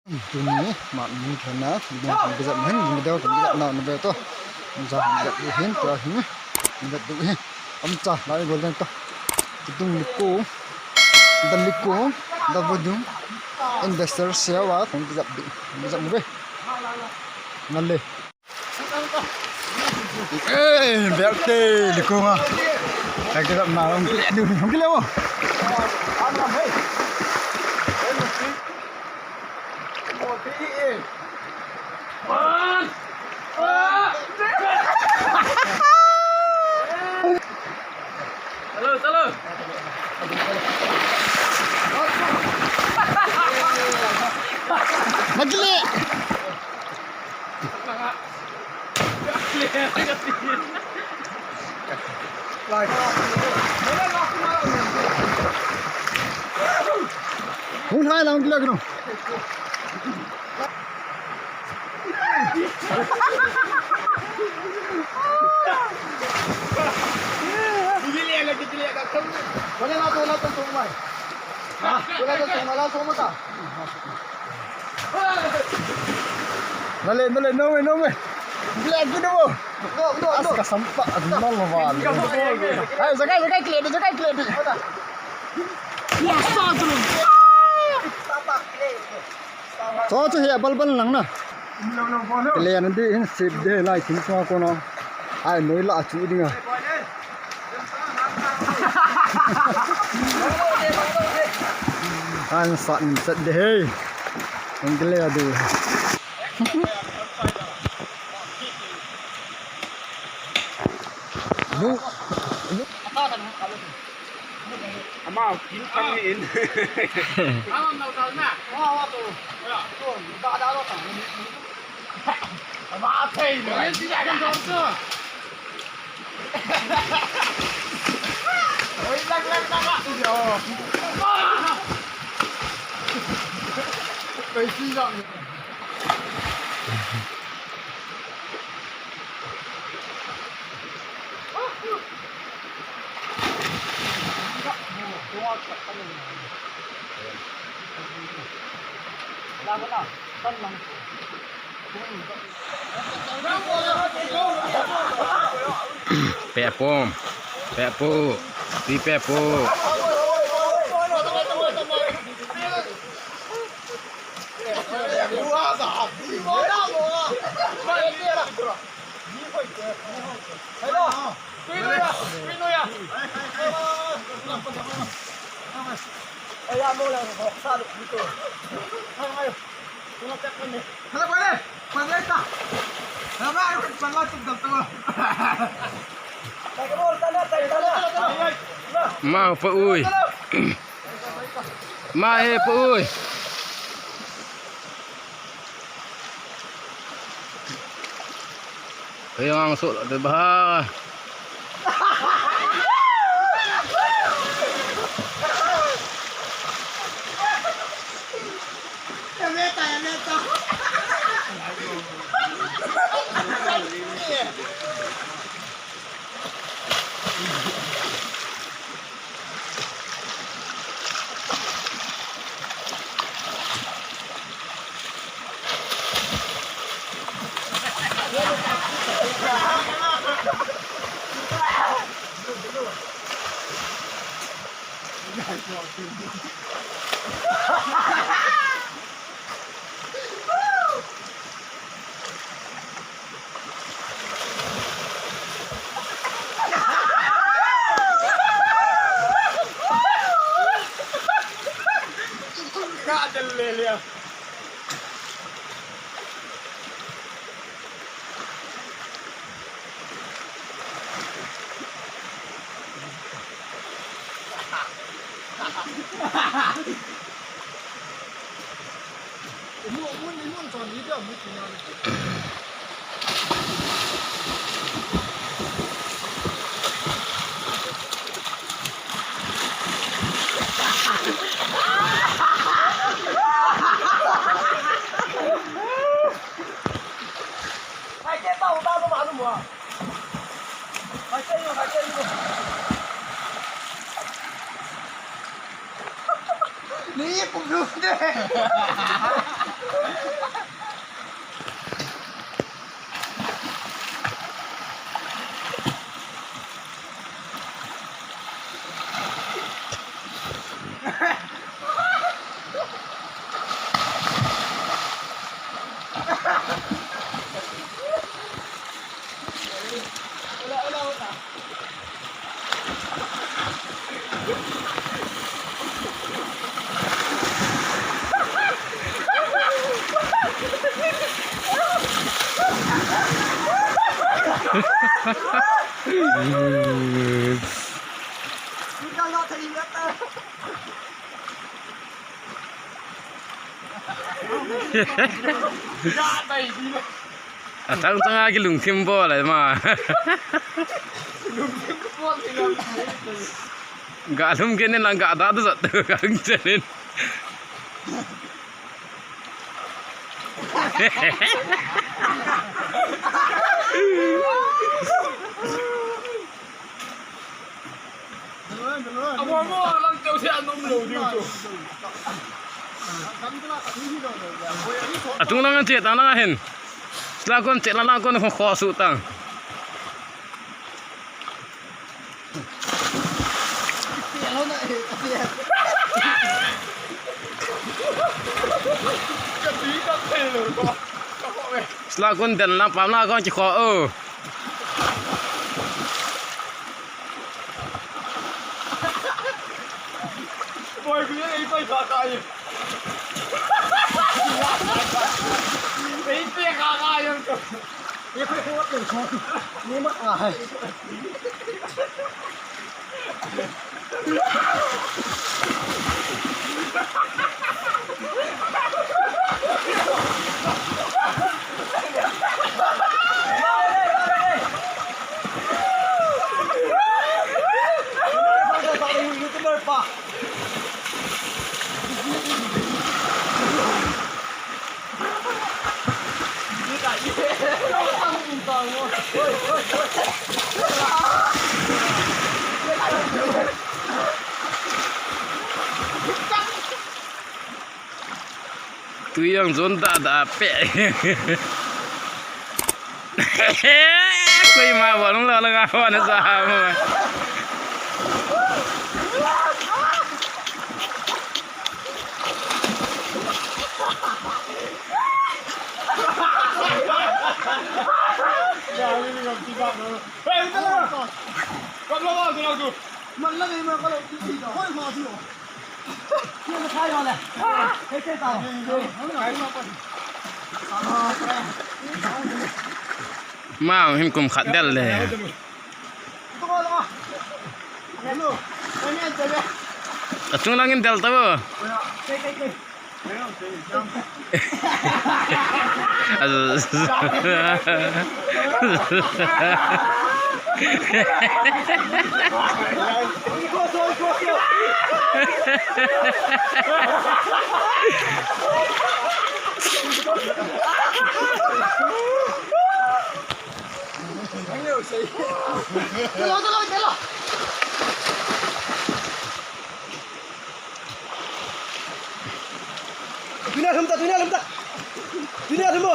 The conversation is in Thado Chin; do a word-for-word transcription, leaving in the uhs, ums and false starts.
Tuni, ma, mi thana, ding kum kajat hin, ding deu kum kajat na, na be to. Ding sa kum kajat hin, to hin, kajat du hin. Am cha, lai gol ding to. Kidung liku, da liku, da vodung. Investor sewa, kum kajat du, kajat mu be. Ngale. Eh, berte, liku nga. Kajat na, hong kile, hong kile wo. Hello, hello. Nagli. Hun hai lang kilo kilo. Wala na to, wala to, to mai. Ha? Wala to, to mai, la so mata. Dale, dale, no me, no me. Dale, aquí no. No, no, no. Aska sampa, no lo vale. Ay, sakai, sakai, klebi, sakai, klebi. Ya, sotro. Cho chu hi a balbal lang na. Kile na di hin sip de lai thim chunga kona. Ai noi la chu dinga. An sat in sat de hei. Ang kile a du. Nu. Ama kin kang in. Ama nau tal na. Wa wa to. To da da lo ta. Ama thei lo. Oi, lak lak lak lak. Yo. Oi, si jong. Pehpo, pehpo, pi pehpo. Mau pa ui. Mai he pu ui. Hei ang so de ba. Ni pum lu de. Achang chang a kilungthim bol a ma. Ga lum ke ne lang ga da du zat ga lum che ne. Atung lang an che ta lang a hin. Sila kon che la lang kon kho su ta. Sila kun den lang pam lang kon chi kho o. Boy, ku ye ei koi ka ka ye. Ei pe ka ka ye. Ye koi ko pe ko. Ni ma a hai. Tui jong jon da da pe. Koima bol lou langa phone sa mo. Ma, hin kum khat del le. Achung lang in del ta bo. Tui na lhum ta, tui na lhum ta. Tui na lhum mo.